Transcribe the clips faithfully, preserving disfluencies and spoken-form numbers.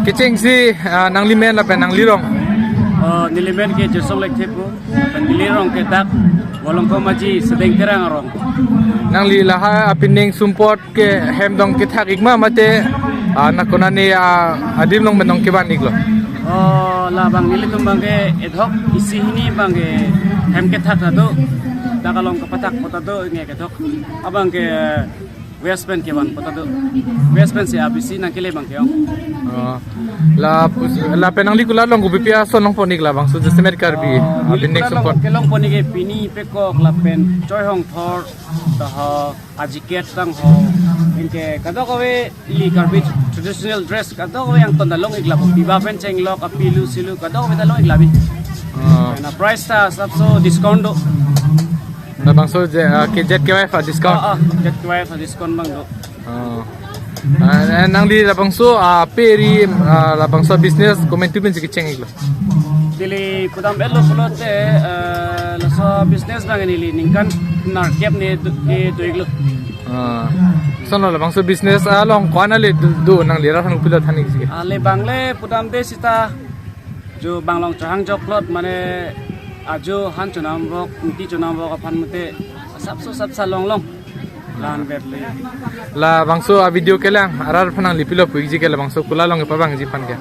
Kechengsi, ah, nangli men lapen nangli rong? Oh, neli men ke Jirsong Lekthe pu, lapen neli rong ke dak Volongkom Aji Sedeng Terang arong. Nangli lahai apining sumpot ke hem dong kethak ik ma mate, ah, nakonane, ah, adim along pen dong kevan iklo? Oh, labang nelitum abang ke ad hoc isi hini abang ke hem kethak ta do, dak along kepathak po ta do, nge kethok abang ke waste pen kevan po ta do. Waste pensi abisi nangkele abang ke-ong. Oh. Lapus-, lapen nangli kulat along kopipi ason longpon ik labangso jasemet Karbi, Oh, ah, neli pining kulat along sumpot? Kelongpon ik ke pini, pekok lapen choi hongthor, taha ajiket tangho. Anke kadokave ili Karbi traditional dress kadokave angton ta long ik lapu. Biba pen chenglok, apilu silu kadokave ta long ik labi. Oh. Na price ta sabso discount do. Labangso je, ah, ke Z K Y F a discount? Ah, ah, Z K Y F a discount abang do. Oh. Ah, eh, nangli labangso, ah, peri, ah, labangso business komantu pensi kecheng iklo? Neli pudam-etlo pulote, eh, laso business abang neli ningkan nerkep ne do, eh, do iklo. Ah. Lason labangso business along ko-an ale do, do nangli rat aphan kopilo than ikji? Ale abang le pudamde sita jo abang along chahang jokplot mane ajo han chonam vok, ingti chonam vok aphan mate sabso sabsa longlong. Lan vet le. Labangso a-video kelang, arat aphan nangli pilo pu ikji ke labangso kulat along kepavangji aphan ke?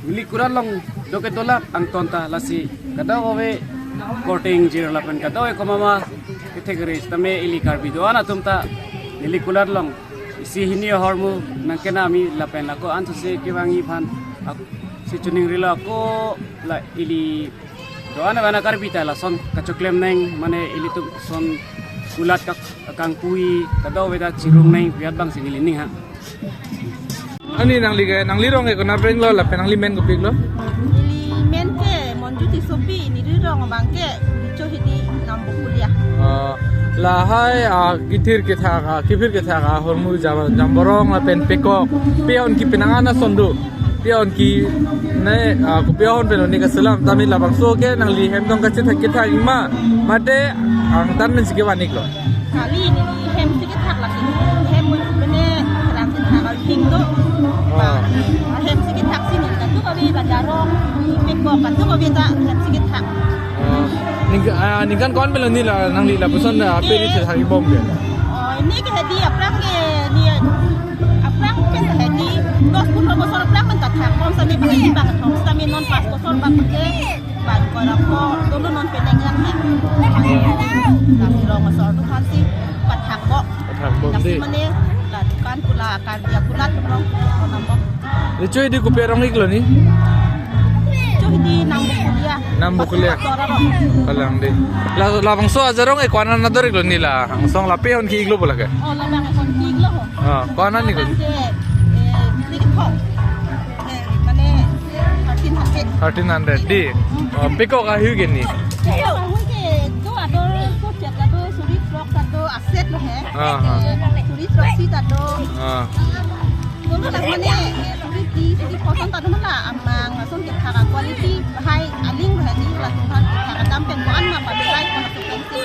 Neli kulat along do ke dolang angton ta lasi kadokave korte ingjir lapen kadokave komat ma kethek ri sitame ili Karbi do-an atum ta neli kulat along isi hini ahormu nangkenam ik lapen ako ansose kevangji aphan ak-, si choningrilo ako la ili do-an avana Karbi ta lason kachoklem nang mane ilitum ason kulat ka-, kangpui kadokave ta chirung nang pu abangsi neli ning ha. Ani nangli ke, nangli rong ke konat pen iklo lapen nangli men kopi iklo? Neli men ke Monju Tissopi, neli rong abang ke Chohidi Nambokulia. Ah, lahai, ah, kithir kethak, ah, kiphir kethak, ah, ahormu jam-, jamborong lapen pekok. Pi ahon kipi nang ana ason do? Pi ahon ki ne, ah, kopi ahon pen ne kaselam tame labangso ke nangli hem dong kachethak kethak ik ma mate angtan pensi kevan iklo? Kali neli hem si kethak lasi. Hem mane kerang kethak al hing do. Ah. Hem si kethak si neli kadokave bajar arong, pekok kadokave ta hem si kethak. Ah. Ning, ah, ningkan ko-an pen lo neli la, nangli lapuson, ah, peri thethak ik bom ke? Oh, neli ke hedi aphrang ke neli aphrang pen hedi dos pondro bosor aphrang pen ta thak bom sitame bahai abang thong sitame non pas bosor abang ke bang ko ram ko dolo non penang yang he. Nasi rong asor tu aphansi pathak bom. Pathak bom. Nasi dei. Mane la dukan pu la Karbi akulat pu rong ko nambok. Le Chohidi kopi arong iklo ni? Chohidi Nambokulia. Nambokulia. Tora rong. Kalang dei. La, labangso ajar arong e ko-an ana ador iklo neli la? Angsong la pi ahon ki iklo bola ke? Oh, labang ahon ki iklo ho. Ah, ko-an ana iklo? Labang ke, eh, three four. Eh, mane thirteen hundred. Thirteen hundred dei. Oh, pekok ahu ke ni? Pekok ahu ke do ador ko chet ta do, suri frock ta do, aset lo he. Ah, ah. Eh, suri frock si ta do. Ah. Dolo la mane, eh, suri ti, suri koson ta do la amang, lason kethak a-quality hai aling hai di, lason kethak adam pen ko-an ma paberai ko lason pensi.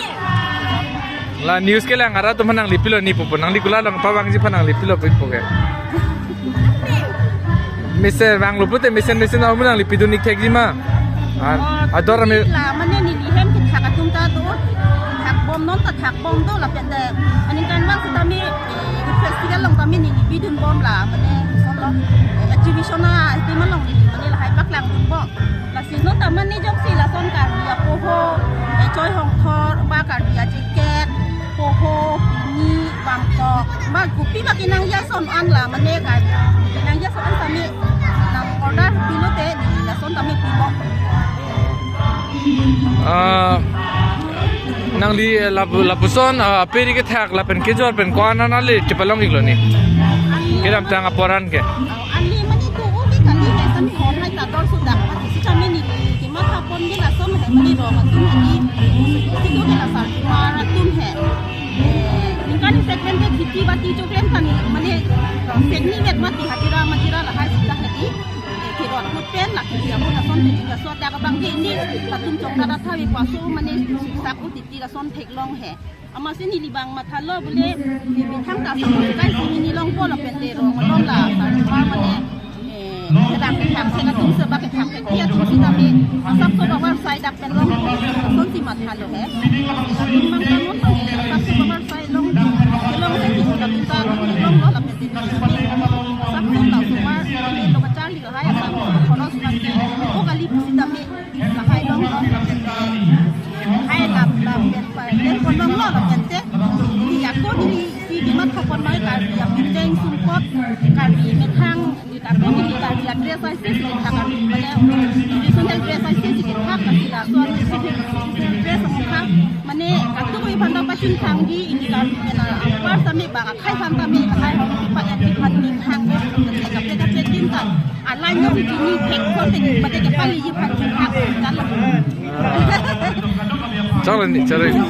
La news kelang arat atum aphan nangli pilo ni pupo, nangli kulat along pavangji aphan nangli pilo pu ikpo ke? Mesen vanglo pute mesen mesen ahormu nangli pidun ik thekji ma? Ah, ador ame. La mane neli hem kethak atum ta do, thak bom non ta thak bom do lapen te aningkanvang sitame, eh, festival along tame neli pidun bom la mane solo, eh, exhibition atum along neli mane lahai paklang dun bom. Lasi non ta mane jongsi lason Karbi apoho, eh, choi hongthor, ba Karbi ajacket, poho, pini, bangkok, ba kopi ba kenangji ason an la mane Karbi kenangji ason an tame nang order pilote neli lason tame pi bom. Ah, nangli, eh, lapu-, lapuson, ah, peri kethak lapen kejor pen ko-an ana le chepalong iklo ni? Kedamtang apor an ke? Anli mane do o ke kali he, sami hor hai ta dor sudah. Sitame neli kematha pon ke lason he mane rong atum he di. Situ ke la sarkimar atum he. Eh, ningkan segment ke kheti bati choklem kan mane, eh, segment mati hajira majira lahai sudah he di. Eh, kerot ahut pen la kiri ahut ason te juga suat dak abang ke ini latum chok nara thawi pasu mane siksak u titi lason theklong he. Amatsi neli abang mathalo bule, neli bithang ta ason kai si neli longpo lapen le rong along la sarkimar mane, eh, Thakthek atum se ba ke thakthek atum sitame asapso bang-an sai dak pen long, sonsi mathalo he. Atum mang kanon lo he, asapso bang-an sai long, kelong se tinggi atum ta longlo lapen te. Asapso ta sumar, lo kacharli lahai asapso khoros lake, o kali pusitame lahai longlo lapen te. Hai lap lap pen pa, pen pon longlo lapen te. Ni ako ni si kimat khapon mai Karbi apin jeng sumpot, Karbi methang, ni ako ni Karbi dress ai si si kita Karbi, mane traditional dress ai si si kita kasi laso traditional dress ang kha, mane katu ko iphan ta pachun thangji, ini Karbi mena apar tame bang akhai phan tame, akhai phan pa ya di phan ni thang, kape kape din ta alai no ni thek ko te pate ke pali ji phan thang kan. Chalo ni, chalo ni.